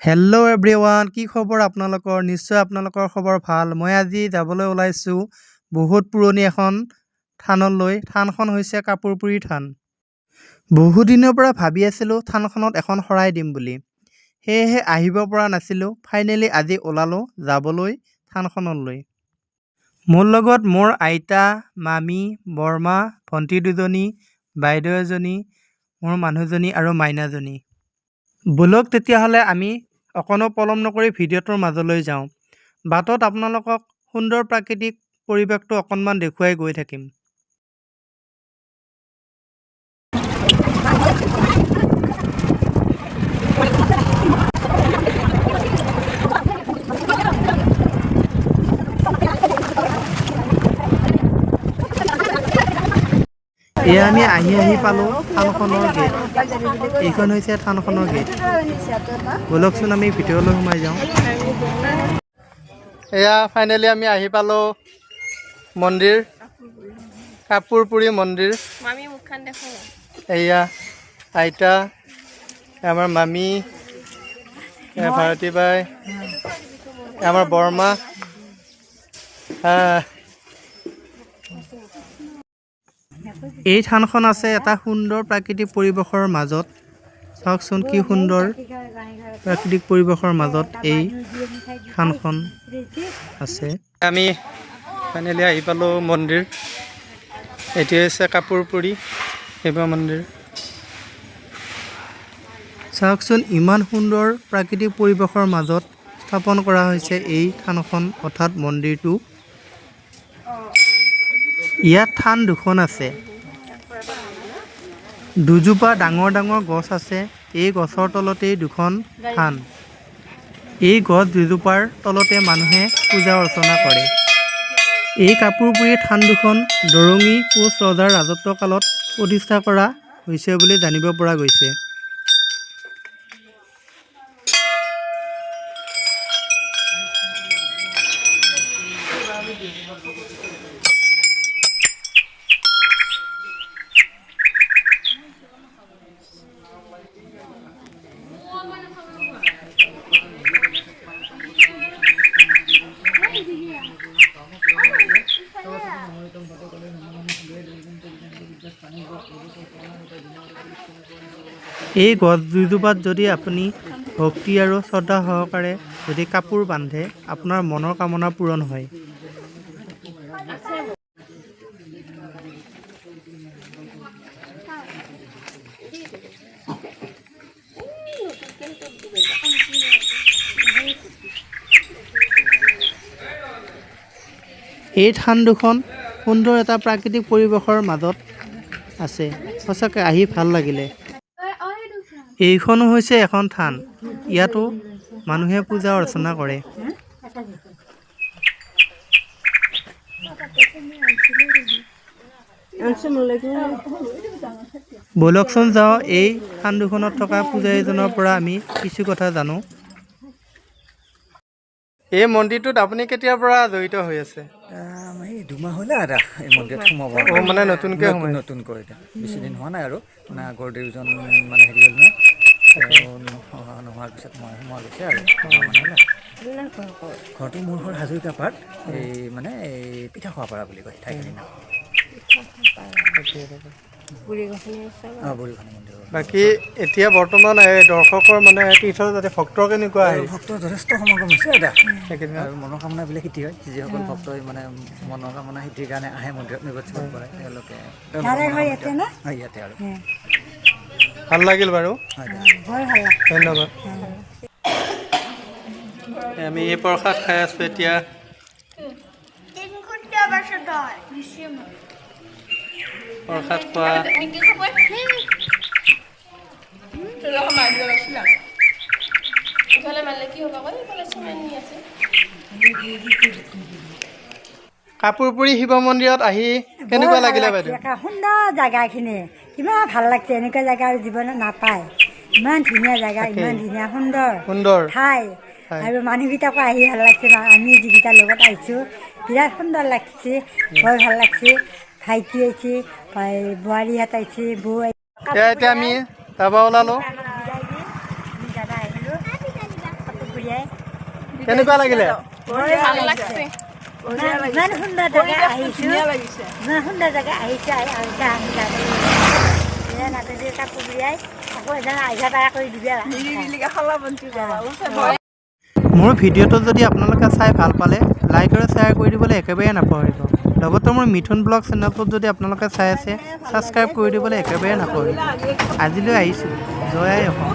Hello' everyone, কি খবৰ আপোনালোকৰ? নিশ্চয় আপোনালোকৰ খবৰ ভাল। মই আজি যাবলৈ ওলাইছোঁ বহুত পুৰণি এখন থানলৈ। থানখন হৈছে কাপোৰপুৰি থান। বহুদিনৰ পৰা ভাবি আছিলোঁ থানখনত এখন শৰাই দিম বুলি, সেয়েহে আহিব পৰা নাছিলোঁ। ফাইনেলি আজি ওলালোঁ যাবলৈ থানখনলৈ। মোৰ লগত মোৰ আইতা, মামী, বৰমা, ভণ্টি দুজনী, বাইদেউ এজনী, মোৰ মানুহজনী আৰু মাইনাজনী। ব'লক তেতিয়াহ'লে আমি অকণো পলম নকৰি ভিডিঅ'টোৰ মাজলৈ যাওঁ। বাটত আপোনালোকক সুন্দৰ প্ৰাকৃতিক পৰিৱেশটো অকণমান দেখুৱাই গৈ থাকিম। এয়া আমি আহি আহি পালোঁ থানখনৰ গেট। এইখন হৈছে থানখনৰ গেট। ব'লকচোন আমি ভিতৰলৈ সোমাই যাওঁ। এয়া ফাইনেলি আমি আহি পালোঁ মন্দিৰ, কাপোৰপুৰি মন্দিৰ। এয়া আইতা, আমাৰ মামী, ভাৰতী বাই, আমাৰ বৰমা। এই থানখন আছে এটা সুন্দৰ প্ৰাকৃতিক পৰিৱেশৰ মাজত। চাওকচোন কি সুন্দৰ প্ৰাকৃতিক পৰিৱেশৰ মাজত এই থানখন আছে। আমি ফাইনেলি আহি পালোঁ মন্দিৰ। এইটো হৈছে কাপোৰপুৰি শিৱ মন্দিৰ। চাওকচোন ইমান সুন্দৰ প্ৰাকৃতিক পৰিৱেশৰ মাজত স্থাপন কৰা হৈছে এই থানখন, অৰ্থাৎ মন্দিৰটো। ইয়াত থান দুখন আছে। দুজোপা ডাঙৰ ডাঙৰ গছ আছে। এই গছৰ তলতেই দুখন থান। এই গছ দুজোপাৰ তলতে মানুহে পূজা অৰ্চনা কৰে। এই কাপোৰপুৰি থান দুখন দৰঙী কোচ ৰজাৰ ৰাজত্বকালত প্ৰতিষ্ঠা কৰা হৈছে বুলি জানিব পৰা গৈছে। এই গছ দুজোপাত যদি আপুনি ভক্তি আৰু শ্ৰদ্ধা সহকাৰে যদি কাপোৰ বান্ধে, আপোনাৰ মনৰ কামনা পূৰণ হয়। এই থান দুখন সুন্দৰ এটা প্ৰাকৃতিক পৰিৱেশৰ মাজত আছে। সঁচাকৈ আহি ভাল লাগিলে। এইখনো হৈছে এখন থান। ইয়াতো মানুহে পূজা অৰ্চনা কৰে। ব'লকচোন যাওঁ এই থান দুখনত থকা পূজাৰীজনৰ পৰা আমি কিছু কথা জানো। এই মন্দিৰটোত আপুনি কেতিয়াৰ পৰা জড়িত হৈ আছে? এই 2 মাহ হ'লে আদা এই মন্দিৰত সোমাব। মানে নতুনকৈ? নতুনকৈ, এতিয়া বেছি দিন হোৱা নাই আৰু। মানে আগৰ দেউজন মানে হেৰি হ'ল নহয়, তেওঁ নোহোৱাৰ পিছত মই সোমোৱা গৈছে আৰু। মানে ঘৰটো মোৰ ঘৰ হাজৰিকাপাৰাত, এই মানে এই পিঠা খোৱাপাৰা বুলি কয় ঠাইখিনিৰ নাম। অঁ, বুঢ়ীগোসাঁনী মন্দিৰৰ। বাকী এতিয়া বৰ্তমান এই দৰ্শকৰ মানে তীৰ্থ যাতে ভক্তৰ কেনেকুৱা আহে? ভক্তৰ যথেষ্ট সমাগম হৈছে আদা, আৰু মনৰ কামনাবিলাক সিদ্ধি হয়। যিসকল ভক্তই মানে মনৰ কামনা সিদ্ধিৰ কাৰণে আহে মন্দিৰত, নৈবেদ্য কৰে তেওঁলোকে হয় ইয়াতে। আৰু ভাল লাগিল বাৰু, ধন্যবাদ। আমি এই প্ৰসাদ খাই আছোঁ এতিয়া। প্ৰসাদ খোৱা। কাপোৰপুৰি শিৱ মন্দিৰত আহি কেনেকুৱা লাগিলে বাইদেউ? সুন্দৰ জেগাখিনি, কিমান ভাল লাগছে। এনেকুৱা জেগা আৰু জীৱনত নাপায়। ইমান ধুনীয়া জেগা, ইমান ধুনীয়া সুন্দৰ সুন্দৰ ঠাই, আৰু মানুহকেইটাকো আহি ভাল লাগছে। আমি যিকেইটাৰ লগত আহিছোঁ বিৰাট সুন্দৰ লাগছে, বৰ ভাল লাগছে। ভাইটি আহিছে, বোৱাৰীহঁত আহিছে, বৌ। এতিয়া আমি তাৰপৰা ওলালোঁ। দাদা আহিলোঁ। বুঢ়ীয়াই। কেনেকুৱা লাগিলে? ভাল লাগছে। ইমান সুন্দৰ জেগা আহিছোঁ, ইমান সুন্দৰ জেগা আহিছোঁ। আমি নাটনি কাপোৰ বুঢ়ীয়াই আকৌ এজন আহিব পৰা কৰি দিবি আৰু। মোৰ ভিডিঅ'টো যদি আপোনালোকে চাই ভাল পালে, লাইক আৰু শ্বেয়াৰ কৰি দিবলৈ একেবাৰে নাপাহৰিব। লগতে মোৰ মিথুন ব্লগ চেনেলটোত যদি আপোনালোকে চাই আছে, ছাবস্ক্ৰাইব কৰি দিবলৈ একেবাৰে নাপাহৰিব। আজিলৈ আহিছোঁ। জয় আই অসম।